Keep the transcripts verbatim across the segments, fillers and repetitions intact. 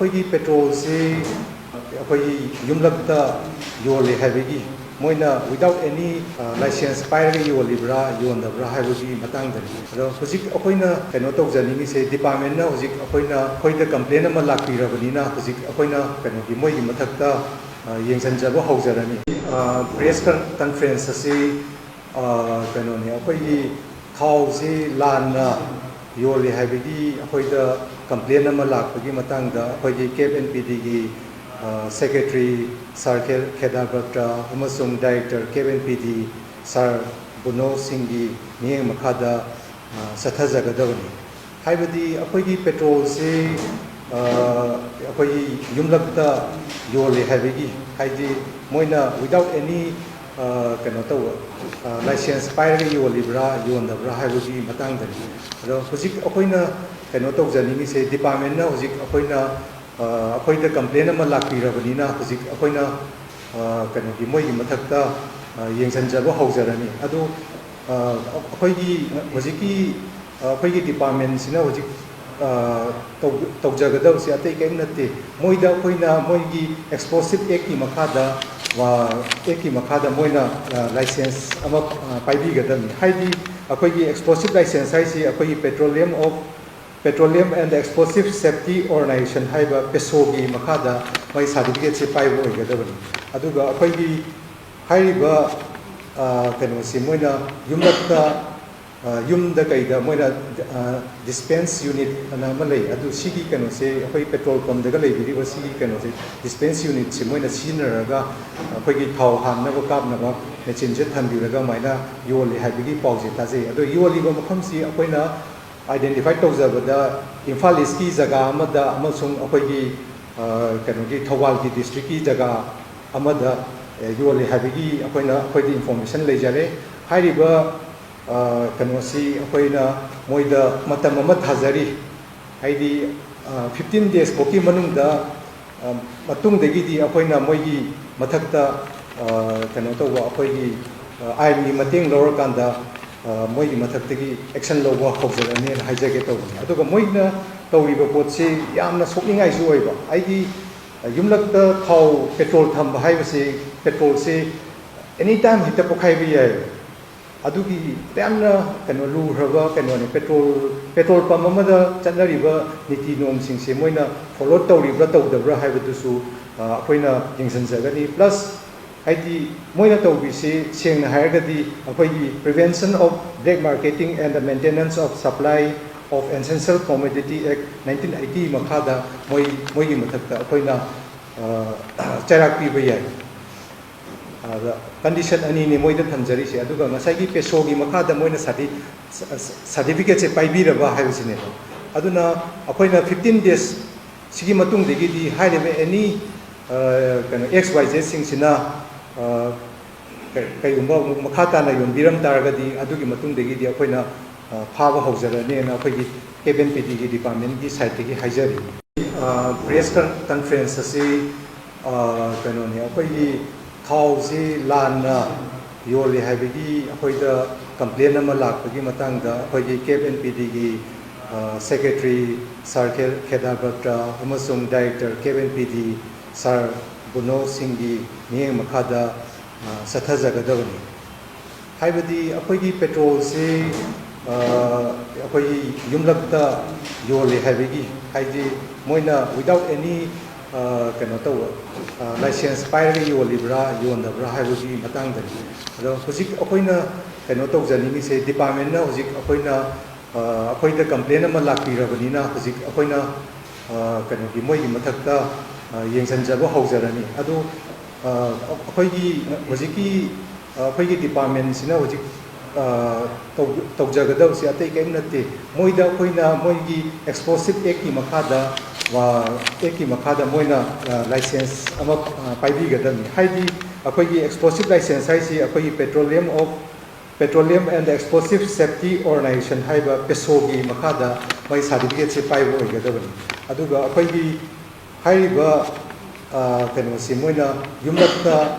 ꯑꯩꯈꯣꯏꯒꯤ ꯄꯦꯇ꯭ꯔꯣꯜꯁꯤ ꯑꯩꯈꯣꯏꯒꯤ ꯌꯨꯝꯂꯛꯇ ꯌꯣꯜꯂꯤ ꯍꯥꯏꯕꯒꯤ, ꯃꯣꯏꯅ without any license ꯄꯥꯏꯔꯒ ꯌꯣꯜꯂꯤꯕ꯭ꯔꯥ ꯌꯣꯟꯗꯕ꯭ꯔꯥ ꯍꯥꯏꯕꯒꯤ ꯃꯇꯥꯡꯗꯅꯤ꯫ ꯑꯗꯣ ꯍꯧꯖꯤꯛ ꯑꯩꯈꯣꯏꯅ ꯀꯩꯅꯣ ꯇꯧꯖꯅꯤꯡꯉꯤꯁꯦ, ꯗꯤꯄꯥꯔꯠꯃꯦꯟꯅ ꯍꯧꯖꯤꯛ ꯑꯩꯈꯣꯏꯅ, ꯑꯩꯈꯣꯏꯗ ꯀꯝꯄ꯭ꯂꯦꯟ ꯑꯃ ꯂꯥꯛꯄꯤꯔꯕꯅꯤꯅ ꯍꯧꯖꯤꯛ ꯑꯩꯈꯣꯏꯅ ꯀꯩꯅꯣꯒꯤ, ꯃꯣꯏꯒꯤ ꯃꯊꯛꯇ ꯌꯦꯡꯁꯤꯟꯖꯕ ꯍꯧꯖꯔꯅꯤ꯫ ꯄ꯭ꯔꯦꯁ ꯀꯟꯐ꯭ꯔꯦꯟꯁ ꯑꯁꯤ ꯀꯩꯅꯣꯅꯤ, ꯑꯩꯈꯣꯏꯒꯤ ꯊꯥꯎꯁꯤ ꯂꯥꯟꯅ ꯌꯣꯜꯂꯤ ꯍꯥꯏꯕꯒꯤ ꯑꯩꯈꯣꯏꯗ ꯀꯝꯄ꯭ꯂꯦꯟ ꯑꯃ ꯂꯥꯛꯄꯒꯤ ꯃꯇꯥꯡꯗ ꯑꯩꯈꯣꯏꯒꯤ ꯀꯦꯞ ꯑꯦꯟ ꯄꯤ ꯗꯤꯒꯤ ꯁꯦꯀ꯭ꯔꯦꯇꯔꯤ ꯁꯥꯔ ꯈꯦꯗꯥꯕ꯭ꯔꯇ ꯑꯃꯁꯨꯡ ꯗꯥꯏꯔꯦꯛꯇꯔ ꯀꯦꯞ ꯑꯦꯟ ꯄꯤ ꯗꯤ ꯁꯥꯔ ꯕꯨꯅꯣ ꯁꯤꯡꯒꯤ ꯃꯤꯠꯌꯦꯡ ꯃꯈꯥꯗ ꯆꯠꯊꯖꯒꯗꯕꯅꯤ꯫ ꯍꯥꯏꯕꯗꯤ ꯑꯩꯈꯣꯏꯒꯤ ꯄꯦꯇ꯭ꯔꯣꯜꯁꯤ ꯑꯩꯈꯣꯏꯒꯤ ꯌꯨꯝꯂꯛꯇ ꯌꯣꯜꯂꯤ ꯍꯥꯏꯕꯒꯤ, ꯍꯥꯏꯗꯤ ꯃꯣꯏꯅ without any ꯀꯩꯅꯣ ꯇꯧꯕ, ꯂꯥꯏꯁꯦꯟꯁ ꯄꯥꯏꯔꯒ ꯌꯣꯜꯂꯤꯕ꯭ꯔꯥ ꯌꯣꯟꯗꯕ꯭ꯔꯥ ꯍꯥꯏꯕꯒꯤ ꯃꯇꯥꯡꯗꯅꯤ꯫ ꯑꯗꯣ ꯍꯧꯖꯤꯛ ꯑꯩꯈꯣꯏꯅ ꯀꯩꯅꯣ ꯇꯧꯖꯅꯤꯡꯉꯤꯁꯦ, ꯗꯤꯄꯥꯔꯠꯃꯦꯟꯅ ꯍꯧꯖꯤꯛ ꯑꯩꯈꯣꯏꯅ, ꯑꯩꯈꯣꯏꯗ ꯀꯝꯄ꯭ꯂꯦꯟ ꯑꯃ ꯂꯥꯛꯄꯤꯔꯕꯅꯤꯅ ꯍꯧꯖꯤꯛ ꯑꯩꯈꯣꯏꯅ ꯀꯩꯅꯣꯒꯤ, ꯃꯣꯏꯒꯤ ꯃꯊꯛꯇ ꯌꯦꯡꯁꯤꯟꯖꯕ ꯍꯧꯖꯔꯅꯤ꯫ ꯑꯗꯣ ꯑꯩꯈꯣꯏꯒꯤ ꯍꯧꯖꯤꯛꯀꯤ, ꯑꯩꯈꯣꯏꯒꯤ ꯗꯤꯄꯥꯔꯠꯃꯦꯟꯁꯤꯅ ꯍꯧꯖꯤꯛ ꯇꯧꯖꯒꯗꯕꯁꯦ ꯑꯇꯩ ꯀꯔꯤꯝ ꯅꯠꯇꯦ꯫ ꯃꯣꯏꯗ ꯑꯩꯈꯣꯏꯅ ꯃꯣꯏꯒꯤ ꯑꯦꯛꯁꯄ꯭ꯂꯣꯁꯤꯞ ꯑꯦꯛꯀꯤ ꯃꯈꯥꯗ, ꯑꯦꯛꯀꯤ ꯃꯈꯥꯗ ꯃꯣꯏꯅ ꯂꯥꯏꯁꯦꯟꯁ ꯑꯃ ꯄꯥꯏꯕꯤꯒꯗꯕꯅꯤ꯫ ꯍꯥꯏꯗꯤ ꯑꯩꯈꯣꯏꯒꯤ ꯑꯦꯛꯁꯄ꯭ꯂꯣꯁꯤꯞ ꯂꯥꯏꯁꯦꯟꯁ ꯍꯥꯏꯁꯤ ꯑꯩꯈꯣꯏꯒꯤ Petroleum of Petroleum and Explosive Safety Organization ꯍꯥꯏꯕ ꯄꯦꯁꯣꯒꯤ ꯃꯈꯥꯗ ꯃꯣꯏ ꯁꯥꯔꯇꯤꯐꯤꯀꯦꯠꯁꯦ ꯄꯥꯏꯕ ꯑꯣꯏꯒꯗꯕꯅꯤ꯫ ꯑꯗꯨꯒ ꯑꯩꯈꯣꯏꯒꯤ ꯍꯥꯏꯔꯤꯕ ꯀꯩꯅꯣꯁꯤ ꯃꯣꯏꯅ ꯌꯨꯝꯂꯛꯇ, ꯌꯨꯝꯗ ꯀꯩꯗ ꯃꯣꯏꯅ ꯗꯤꯁꯄꯦꯟꯁ ꯌꯨꯅꯤꯠ ꯑꯅ ꯑꯃ ꯂꯩ꯫ ꯑꯗꯨ ꯁꯤꯒꯤ ꯀꯩꯅꯣꯁꯦ ꯑꯩꯈꯣꯏ ꯄꯦꯇ꯭ꯔꯣꯜ ꯄꯝꯗꯒ ꯂꯩꯕꯤꯔꯤꯕ ꯁꯤꯒꯤ ꯀꯩꯅꯣꯁꯦ, ꯗꯤꯁꯄꯦꯟꯁ ꯌꯨꯅꯤꯠꯁꯦ ꯃꯣꯏꯅ ꯁꯤꯖꯤꯟꯅꯔꯒ ꯑꯩꯈꯣꯏꯒꯤ ꯊꯥꯎ ꯍꯥꯟꯅꯕ ꯀꯥꯞꯅꯕ ꯃꯦꯆꯤꯟꯁꯦ ꯊꯝꯕꯤꯔꯒ ꯑꯗꯨꯃꯥꯏꯅ ꯌꯣꯜꯂꯤ ꯍꯥꯏꯕꯒꯤ ꯄꯥꯎꯁꯦ ꯇꯥꯖꯩ꯫ ꯑꯗꯣ ꯌꯣꯜꯂꯤꯕ ꯃꯐꯝꯁꯤ ꯑꯩꯈꯣꯏꯅ identify ꯇꯧꯖꯕꯗ ꯏꯝꯐꯥꯜ ꯏꯁꯀꯤ ꯖꯒꯥ ꯑꯃꯗ ꯑꯃꯁꯨꯡ ꯑꯩꯈꯣꯏꯒꯤ ꯀꯩꯅꯣꯒꯤ ꯊꯧꯕꯥꯜꯒꯤ ꯗꯤꯁꯇ꯭ꯔꯤꯛꯀꯤ ꯖꯒꯥ ꯑꯃꯗ ꯌꯣꯜꯂꯤ ꯍꯥꯏꯕꯒꯤ ꯑꯩꯈꯣꯏꯅ, ꯑꯩꯈꯣꯏꯗ ꯏꯟꯐꯣꯔꯃꯦꯁꯟ ꯂꯩꯖꯔꯦ꯫ ꯍꯥꯏꯔꯤꯕ ꯀꯩꯅꯣꯁꯤ ꯑꯩꯈꯣꯏꯅ ꯃꯣꯏꯗ ꯃꯇꯝ ꯑꯃ ꯊꯥꯖꯔꯤ꯫ ꯍꯥꯏꯗꯤ fifteen days ꯐꯥꯎꯒꯤ ꯃꯅꯨꯡꯗ, ꯃꯇꯨꯡꯗꯒꯤꯗꯤ ꯑꯩꯈꯣꯏꯅ ꯃꯣꯏꯒꯤ ꯃꯊꯛꯇ ꯀꯩꯅꯣ ꯇꯧꯕ, ꯑꯩꯈꯣꯏꯒꯤ ꯑꯥꯏꯟꯒꯤ ꯃꯇꯦꯡ ꯂꯧꯔꯀꯥꯟꯗ ꯃꯣꯏꯒꯤ ꯃꯊꯛꯇꯒꯤ action ꯂꯧꯕ ꯍꯧꯖꯔꯅꯤꯅ ꯍꯥꯏꯖꯒꯦ ꯇꯧꯕꯅꯤ꯫ ꯑꯗꯨꯒ ꯃꯣꯏꯅ ꯇꯧꯔꯤꯕ ꯄꯣꯠꯁꯤ ꯌꯥꯝꯅ ꯁꯣꯛꯅꯤꯡꯉꯥꯏꯁꯨ ꯑꯣꯏꯕ꯫ ꯑꯩꯒꯤ ꯌꯨꯝꯂꯛꯇ ꯊꯥꯎ, ꯄꯦꯇ꯭ꯔꯣꯜ ꯊꯝꯕ ꯍꯥꯏꯕꯁꯤ, ꯄꯦꯇ꯭ꯔꯣꯜꯁꯤ ꯑꯦꯅꯤ ꯇꯥꯏꯝ ꯍꯦꯛꯇ ꯄꯣꯈꯥꯏꯕ ꯌꯥꯏ꯫ ꯑꯗꯨꯒꯤ ꯌꯥꯝꯅ ꯀꯩꯅꯣ ꯂꯨꯈ꯭ꯔꯕ ꯀꯩꯅꯣꯅꯤ꯫ ꯄꯦꯇ꯭ꯔꯣꯜ, ꯄꯦꯇ꯭ꯔꯣꯜ ꯄꯝ ꯑꯃꯗ ꯆꯠꯅꯔꯤꯕ ꯅꯤꯇꯤ ꯅꯤꯌꯣꯝꯁꯤꯡꯁꯦ ꯃꯣꯏꯅ ꯐꯣꯂꯣ ꯇꯧꯔꯤꯕ꯭ꯔꯥ ꯇꯧꯗꯕ꯭ꯔꯥ ꯍꯥꯏꯕꯗꯨꯁꯨ, ꯑ, ꯑꯩꯈꯣꯏꯅ ꯌꯦꯡꯁꯤꯟꯖꯒꯅꯤ꯫ ꯄ꯭ꯂꯁ ꯍꯥꯏꯗꯤ ꯃꯣꯏꯅ ꯇꯧꯕꯤꯁꯤ ꯁꯦꯡꯅ ꯍꯥꯏꯔꯒꯗꯤ ꯑꯩꯈꯣꯏꯒꯤ Prevention of Black Marketing and the Maintenance of Supply of Essential Commodity Act nineteen eighty ꯃꯈꯥꯗ ꯃꯣꯏ, ꯃꯣꯏꯒꯤ ꯃꯊꯛꯇ ꯑꯩꯈꯣꯏꯅ, ꯑ, ꯆꯩꯔꯥꯛ ꯄꯤꯕ ꯌꯥꯏ꯫ ꯑꯗ ꯀꯟꯗꯤꯁꯟ ꯑꯅꯤꯅꯤ ꯃꯣꯏꯗ ꯊꯝꯖꯔꯤꯁꯦ꯫ ꯑꯗꯨꯒ ꯉꯁꯥꯏꯒꯤ ꯄꯦꯁꯣꯒꯤ ꯃꯈꯥꯗ ꯃꯣꯏꯅ ꯁꯥꯔꯇꯤ-, ꯁꯥꯔꯇꯤꯐꯤꯀꯦꯠꯁꯦ ꯄꯥꯏꯕꯤꯔꯕ ꯍꯥꯏꯕꯁꯤꯅꯦꯕ꯫ ꯑꯗꯨꯅ ꯑꯩꯈꯣꯏꯅ fifteen days ꯁꯤꯒꯤ ꯃꯇꯨꯡꯗꯒꯤꯗꯤ ꯍꯥꯏꯔꯤꯕ ꯑꯦꯅꯤ, ꯑ, ꯀꯩꯅꯣ, X Y Z ꯁꯤꯡꯁꯤꯅ, ꯑ, ꯀ-, ꯀꯩꯒꯨꯝꯕ ꯑꯃꯨꯛ ꯃꯈꯥ ꯇꯥꯅ ꯌꯣꯟꯕꯤꯔꯝ ꯇꯥꯔꯒꯗꯤ ꯑꯗꯨꯒꯤ ꯃꯇꯨꯡꯗꯒꯤꯗꯤ ꯑꯩꯈꯣꯏꯅ, ꯑ, ꯐꯥꯕ ꯍꯧꯖꯔꯅꯤꯅ ꯑꯩꯈꯣꯏꯒꯤ Cap and P Dꯒꯤ departmentꯀꯤ sideꯇꯒꯤ ꯍꯥꯏꯖꯔꯤ꯫ ꯑ, press con-, conference ꯑꯁꯤ, ꯑ, ꯀꯩꯅꯣꯅꯤ, ꯑꯩꯈꯣꯏꯒꯤ ꯊꯥꯎꯁꯤ ꯂꯥꯟꯅ ꯌꯣꯜꯂꯤ ꯍꯥꯏꯕꯒꯤ ꯑꯩꯈꯣꯏꯗ complain ꯑꯃ ꯂꯥꯛꯄꯒꯤ ꯃꯇꯥꯡꯗ ꯑꯩꯈꯣꯏꯒꯤ Cap and P Dꯒꯤ, ꯑ, secretary sir ꯈꯦ-, ꯈꯦꯗꯥꯕ꯭ꯔꯇ ꯑꯃꯁꯨꯡ director Cap and P D sir ꯕꯨꯅꯣ ꯁꯤꯡꯒꯤ ꯃꯤꯠꯌꯦꯡ ꯃꯈꯥꯗ, ꯑ, ꯆꯠꯊꯖꯒꯗꯕꯅꯤ꯫ ꯍꯥꯏꯕꯗꯤ ꯑꯩꯈꯣꯏꯒꯤ ꯄꯦꯇ꯭ꯔꯣꯜꯁꯤ, ꯑ, ꯑꯩꯈꯣꯏꯒꯤ ꯌꯨꯝꯂꯛꯇ ꯌꯣꯜꯂꯤ ꯍꯥꯏꯕꯒꯤ, ꯍꯥꯏꯗꯤ ꯃꯣꯏꯅ without any, ꯑ, ꯀꯩꯅꯣ ꯇꯧꯕ, ꯑ, license ꯄꯥꯏꯔꯒ ꯌꯣꯜꯂꯤꯕ꯭ꯔꯥ ꯌꯣꯟꯗꯕ꯭ꯔꯥ ꯍꯥꯏꯕꯒꯤ ꯃꯇꯥꯡꯗꯅꯤ꯫ ꯑꯗꯣ ꯍꯧꯖꯤꯛ ꯑꯩꯈꯣꯏꯅ ꯀꯩꯅꯣ ꯇꯧꯖꯅꯤꯡꯉꯤꯁꯦ, departmentꯅ ꯍꯧꯖꯤꯛ ꯑꯩꯈꯣꯏꯅ, ꯑ, ꯑꯩꯈꯣꯏꯗ complain ꯑꯃ ꯂꯥꯛꯄꯤꯔꯕꯅꯤꯅ ꯍꯧꯖꯤꯛ ꯑꯩꯈꯣꯏꯅ, ꯑ, ꯀꯩꯅꯣꯒꯤ ꯃꯣꯏꯒꯤ ꯃꯊꯛꯇ, ꯑ, ꯌꯦꯡꯁꯤꯟꯖꯕ ꯍꯧꯖꯔꯅꯤ꯫ ꯑꯗꯨ, ꯑ, ꯑꯩꯈꯣꯏꯒꯤ ꯍꯧꯖꯤꯛꯀꯤ, ꯑ, ꯑꯩꯈꯣꯏꯒꯤ departmentꯁꯤꯅ ꯍꯧꯖꯤꯛ, ꯑ, ꯇꯧ-, ꯇꯧꯖꯒꯗꯕꯁꯦ ꯑꯇꯩ ꯀꯔꯤꯝ ꯅꯠꯇꯦ꯫ ꯃꯣꯏꯗ ꯑꯩꯈꯣꯏꯅ ꯃꯣꯏꯒꯤ Explosive Actꯀꯤ ꯃꯈꯥꯗ, ꯑ, Actꯀꯤ ꯃꯈꯥꯗ ꯃꯣꯏꯅ, ꯑ, license ꯑꯃ, ꯑ, ꯄꯥꯏꯕꯤꯒꯗꯕꯅꯤ꯫ ꯍꯥꯏꯗꯤ ꯑꯩꯈꯣꯏꯒꯤ explosive license ꯍꯥꯏꯁꯤ ꯑꯩꯈꯣꯏꯒꯤ Petroleum of, Petroleum and Explosive Safety Organisation ꯍꯥꯏꯕ ꯄꯦꯁꯣꯒꯤ ꯃꯈꯥꯗ ꯃꯣꯏ certificateꯁꯦ ꯄꯥꯏꯕ ꯑꯣꯏꯒꯗꯕꯅꯤ꯫ ꯑꯗꯨꯒ ꯑꯩꯈꯣꯏꯒꯤ ꯍꯥꯏꯔꯤꯕ, ꯑ, ꯀꯩꯅꯣꯁꯤ ꯃꯣꯏꯅ ꯌꯨꯝꯂꯛꯇ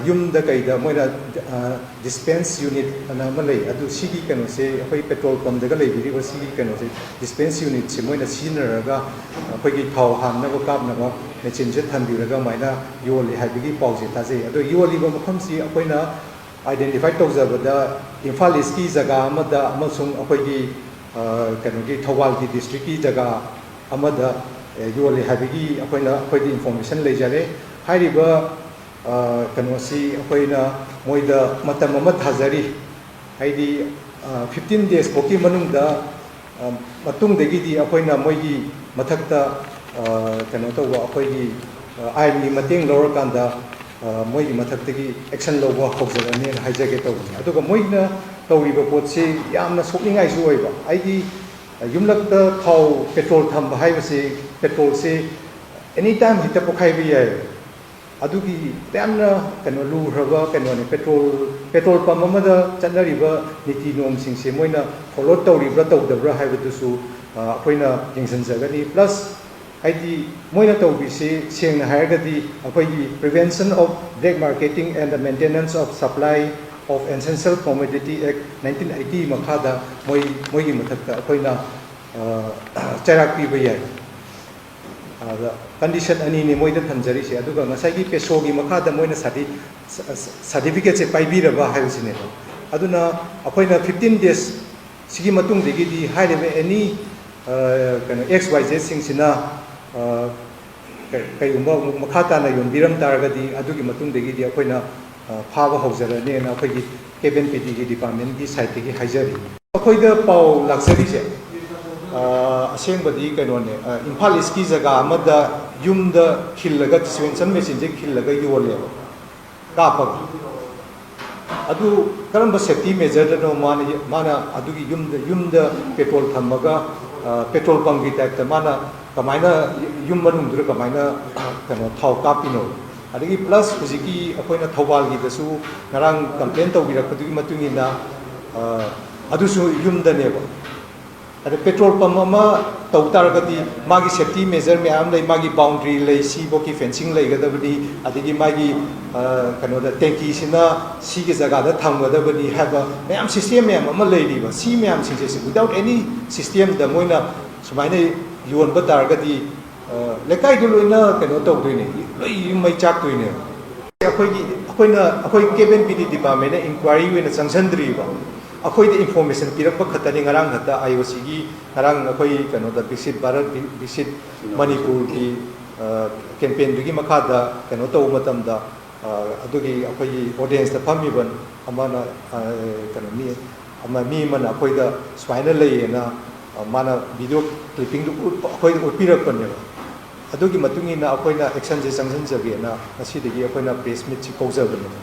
ꯌꯨꯝꯗ ꯀꯩꯗ ꯃꯣꯏꯅ dispense unit ꯑꯅ ꯑꯃ ꯂꯩ꯫ ꯑꯗꯨ ꯁꯤꯒꯤ ꯀꯩꯅꯣꯁꯦ, ꯑꯩꯈꯣꯏ petrol pumpꯗꯒ ꯂꯩꯕꯤꯔꯤꯕ ꯁꯤꯒꯤ ꯀꯩꯅꯣꯁꯦ, dispense unitꯁꯦ ꯃꯣꯏꯅ ꯁꯤꯖꯤꯟꯅꯔꯒ ꯑꯩꯈꯣꯏꯒꯤ ꯊꯥꯎ ꯍꯥꯟꯅꯕ ꯀꯥꯞꯅꯕ machineꯁꯦ ꯊꯝꯕꯤꯔꯒ ꯑꯗꯨꯃꯥꯏꯅ ꯌꯣꯜꯂꯤ ꯍꯥꯏꯕꯒꯤ ꯄꯥꯎꯁꯦ ꯇꯥꯖꯩ꯫ ꯑꯗꯣ ꯌꯣꯜꯂꯤꯕ ꯃꯐꯝꯁꯤ ꯑꯩꯈꯣꯏꯅ identify ꯇꯧꯖꯕꯗ ꯏꯝꯐꯥꯜ Eastꯀꯤ ꯖꯒꯥ ꯑꯃꯗ ꯑꯃꯁꯨꯡ ꯑꯩꯈꯣꯏꯒꯤ ꯀꯩꯅꯣꯒꯤ ꯊꯧꯕꯥꯜꯒꯤ districtꯀꯤ ꯖꯒꯥ ꯑꯃꯗ ꯌꯣꯜꯂꯤ ꯍꯥꯏꯕꯒꯤ ꯑꯩꯈꯣꯏꯅ, ꯑꯩꯈꯣꯏꯗꯤ information ꯂꯩꯖꯔꯦ꯫ ꯍꯥꯏꯔꯤꯕ ꯀꯩꯅꯣꯁꯤ ꯑꯩꯈꯣꯏꯅ ꯃꯣꯏꯗ ꯃꯇꯝ ꯑꯃ ꯊꯥꯖꯔꯤ꯫ ꯍꯥꯏꯗꯤ fifteen days ꯐꯥꯎꯒꯤ ꯃꯅꯨꯡꯗ, ꯃꯇꯨꯡꯗꯒꯤꯗꯤ ꯑꯩꯈꯣꯏꯅ ꯃꯣꯏꯒꯤ ꯃꯊꯛꯇ ꯀꯩꯅꯣ ꯇꯧꯕ, ꯑꯩꯈꯣꯏꯒꯤ ꯑꯥꯏꯟꯒꯤ ꯃꯇꯦꯡ ꯂꯧꯔꯀꯥꯟꯗ ꯃꯣꯏꯒꯤ ꯃꯊꯛꯇꯒꯤ action ꯂꯧꯕ ꯍꯧꯖꯔꯅꯤꯅ ꯍꯥꯏꯖꯒꯦ ꯇꯧꯕꯅꯤ꯫ ꯑꯗꯨꯒ ꯃꯣꯏꯅ ꯇꯧꯔꯤꯕ ꯄꯣꯠꯁꯤ ꯌꯥꯝꯅ ꯁꯣꯛꯅꯤꯡꯉꯥꯏꯁꯨ ꯑꯣꯏꯕ꯫ ꯑꯩꯒꯤ ꯌꯨꯝꯂꯛꯇ ꯊꯥꯎ petrol ꯊꯝꯕ ꯍꯥꯏꯕꯁꯤ, petrolꯁꯤ any time ꯍꯦꯛꯇ ꯄꯣꯈꯥꯏꯕ ꯌꯥꯏ꯫ ꯑꯗꯨꯒꯤ ꯌꯥꯝꯅ ꯀꯩꯅꯣ ꯂꯨꯈ꯭ꯔꯕ ꯀꯩꯅꯣꯅꯤ꯫ Petrol, petrol pump ꯑꯃꯗ ꯆꯠꯅꯔꯤꯕ ꯅꯤꯇꯤ ꯅꯤꯌꯣꯝꯁꯤꯡꯁꯦ ꯃꯣꯏꯅ follow ꯇꯧꯔꯤꯕ꯭ꯔꯥ ꯇꯧꯗꯕ꯭ꯔꯥ ꯍꯥꯏꯕꯗꯨꯁꯨ ꯑꯩꯈꯣꯏꯅ ꯌꯦꯡꯁꯤꯟꯖꯒꯅꯤ꯫ Plus ꯍꯥꯏꯗꯤ ꯃꯣꯏꯅ ꯇꯧꯔꯤꯁꯤ ꯁꯦꯡꯅ ꯍꯥꯏꯔꯒꯗꯤ ꯑꯩꯈꯣꯏꯒꯤ Prevention of Black Marketing and the Maintenance of Supply of Essential Commodity Act nineteen eighty ꯃꯈꯥꯗ ꯃꯣꯏ, ꯃꯣꯏꯒꯤ ꯃꯊꯛꯇ ꯑꯩꯈꯣꯏꯅ ꯆꯩꯔꯥꯛ ꯄꯤꯕ ꯌꯥꯏ꯫ ꯑꯗ condition ꯑꯅꯤꯅꯤ ꯃꯣꯏꯗ ꯊꯝꯖꯔꯤꯁꯦ꯫ ꯑꯗꯨꯒ ꯉꯁꯥꯏꯒꯤ PESOꯒꯤ ꯃꯈꯥꯗ ꯃꯣꯏꯅ certificateꯁꯦ ꯄꯥꯏꯕꯤꯔꯕ ꯍꯥꯏꯕꯁꯤꯅꯦꯕ꯫ ꯑꯗꯨꯅ ꯑꯩꯈꯣꯏꯅ fifteen days ꯁꯤꯒꯤ ꯃꯇꯨꯡꯗꯒꯤꯗꯤ ꯍꯥꯏꯔꯤꯕ any ꯀꯩꯅꯣ XYZꯁꯤꯡꯁꯤꯅ ꯀꯩꯒꯨꯝꯕ ꯑꯃꯨꯛ ꯃꯈꯥ ꯇꯥꯅ ꯌꯣꯟꯕꯤꯔꯝ ꯇꯥꯔꯒꯗꯤ ꯑꯗꯨꯒꯤ ꯃꯇꯨꯡꯗꯒꯤꯗꯤ ꯑꯩꯈꯣꯏꯅ ꯐꯥꯕ ꯍꯧꯖꯔꯅꯤꯅ ꯑꯩꯈꯣꯏꯒꯤ Cab and Padyꯒꯤ departmentꯀꯤ sideꯇꯒꯤ ꯍꯥꯏꯖꯔꯤ꯫ ꯑꯩꯈꯣꯏꯗ ꯄꯥꯎ ꯂꯥꯛꯆꯔꯤꯁꯦ ꯑꯁꯦꯡꯕꯗꯤ ꯀꯩꯅꯣꯅꯦ, ꯏꯝꯐꯥꯜ Eastꯀꯤ ꯖꯒꯥ ꯑꯃꯗ ꯌꯨꯝꯗ ꯈꯤꯜꯂꯒ, dispensation machineꯁꯦ ꯈꯤꯜꯂꯒ ꯌꯣꯜꯂꯦꯕ, ꯀꯥꯞꯄꯒ꯫ ꯑꯗꯨ ꯀꯔꯝꯕ safety measureꯗꯅꯣ ꯃꯥꯅ, ꯃꯥꯅ ꯑꯗꯨꯒꯤ ꯌꯨꯝꯗ, ꯌꯨꯝꯗ petrol ꯊꯝꯃꯒ petrol pumpꯀꯤ typeꯇ ꯃꯥꯅ ꯀꯃꯥꯏꯅ ꯌꯨꯝ ꯃꯅꯨꯡꯗꯨꯗ ꯀꯃꯥꯏꯅ ꯀꯩꯅꯣ ꯊꯥꯎ ꯀꯥꯞꯄꯤꯅꯣ? ꯑꯗꯒꯤ plus ꯍꯧꯖꯤꯛꯀꯤ ꯑꯩꯈꯣꯏꯅ ꯊꯧꯕꯥꯜꯒꯤꯗꯁꯨ ꯉꯔꯥꯡ complain ꯇꯧꯕꯤꯔꯛꯄꯗꯨꯒꯤ ꯃꯇꯨꯡ ꯏꯟꯅ ꯑꯗꯨꯁꯨ ꯌꯨꯝꯗꯅꯦꯕ꯫ ꯑꯗ ꯄꯦꯇ꯭ꯔꯣꯜ ꯄꯝ ꯑꯃ ꯇꯧ ꯇꯥꯔꯒꯗꯤ ꯃꯥꯒꯤ ꯁꯦꯐꯇꯤ ꯃꯦꯖꯔ ꯃꯌꯥꯝ ꯂꯩ, ꯃꯥꯒꯤ ꯕꯥꯎꯟꯗ꯭ꯔꯤ ꯂꯩ, ꯁꯤꯐꯧꯒꯤ ꯐꯦꯟꯁꯤꯡ ꯂꯩꯒꯗꯕꯅꯤ, ꯑꯗꯒꯤ ꯃꯥꯒꯤ, ꯑ, ꯀꯩꯅꯣꯗ, ꯇꯦꯡꯀꯤꯁꯤꯅ ꯁꯤꯒꯤ ꯖꯒꯥꯗ ꯊꯝꯒꯗꯕꯅꯤ ꯍꯥꯏꯕ ꯃꯌꯥꯝ, ꯁꯤꯁꯇꯦꯝ ꯃꯌꯥꯝ ꯑꯃ ꯂꯩꯔꯤꯕ꯫ ꯁꯤ ꯃꯌꯥꯝꯁꯤꯡꯁꯦ, without any system ꯗ ꯃꯣꯏꯅ ꯁꯨꯃꯥꯏꯅ ꯌꯣꯟꯕ ꯇꯥꯔꯒꯗꯤ, ꯑ, ꯂꯩꯀꯥꯏꯗꯨ ꯂꯣꯏꯅ ꯀꯩꯅꯣ ꯇꯧꯗꯣꯏꯅꯦ, ꯂꯣꯏ ꯌꯨꯝ ꯃꯩ ꯆꯥꯛꯇꯣꯏꯅꯦꯕ꯫ ꯑꯩꯈꯣꯏꯒꯤ, ꯑꯩꯈꯣꯏꯅ, ꯑꯩꯈꯣꯏ ꯀꯦꯕꯤꯟ ꯄꯤ ꯗꯤ ꯗꯤꯄꯥꯔꯠꯃꯦꯟꯅ ꯏꯟꯀ꯭ꯋꯥꯏꯔꯤ ꯑꯣꯏꯅ ꯆꯪꯁꯤꯟꯗ꯭ꯔꯤꯕ꯫ ꯑꯩꯈꯣꯏꯗ ꯏꯟꯐꯣꯔꯃꯦꯁꯟ ꯄꯤꯔꯛꯄ ꯈꯛꯇꯅꯤ꯫ ꯉꯔꯥꯡ ꯈꯛꯇ ꯑꯥꯏ ꯑꯣ ꯁꯤꯒꯤ, ꯉꯔꯥꯡ ꯑꯩꯈꯣꯏ ꯀꯩꯅꯣꯗ, ꯕꯤꯛꯁꯤꯠ ꯚꯥꯔꯠ, ꯕꯤ-, ꯕꯤꯛꯁꯤꯠ ꯃꯅꯤꯄꯨꯔꯒꯤ, ꯑ, ꯀꯦꯝꯄꯦꯟꯗꯨꯒꯤ ꯃꯈꯥꯗ ꯀꯩꯅꯣ ꯇꯧꯕ ꯃꯇꯝꯗ, ꯑ, ꯑꯗꯨꯒꯤ ꯑꯩꯈꯣꯏꯒꯤ ꯑꯣꯗꯤꯌꯦꯟꯁꯇ ꯐꯝꯃꯤꯕ ꯑꯃꯅ, ꯑ, ꯀꯩꯅꯣ, ꯃꯤ ꯑꯃ, ꯃꯤ ꯑꯃꯅ ꯑꯩꯈꯣꯏꯗ ꯁꯨꯃꯥꯏꯅ ꯂꯩꯌꯦꯅ, ꯑ, ꯃꯥꯅ ꯚꯤꯗꯤꯑꯣ ꯀ꯭ꯂꯤꯞꯄꯤꯡꯗꯨ ꯎꯠꯄ, ꯑꯩꯈꯣꯏꯗ ꯎꯠꯄꯤꯔꯛꯄꯅꯦꯕ꯫ ꯑꯗꯨꯒꯤ ꯃꯇꯨꯡ ꯏꯟꯅ ꯑꯩꯈꯣꯏꯅ ꯑꯦꯛꯁꯟꯁꯦ ꯆꯪꯁꯤꯟꯖꯒꯦꯅ ꯉꯁꯤꯗꯒꯤ ꯑꯩꯈꯣꯏꯅ ꯄ꯭ꯔꯦꯁ ꯃꯤꯠꯁꯤ ꯀꯧꯖꯕꯅꯦꯕ꯫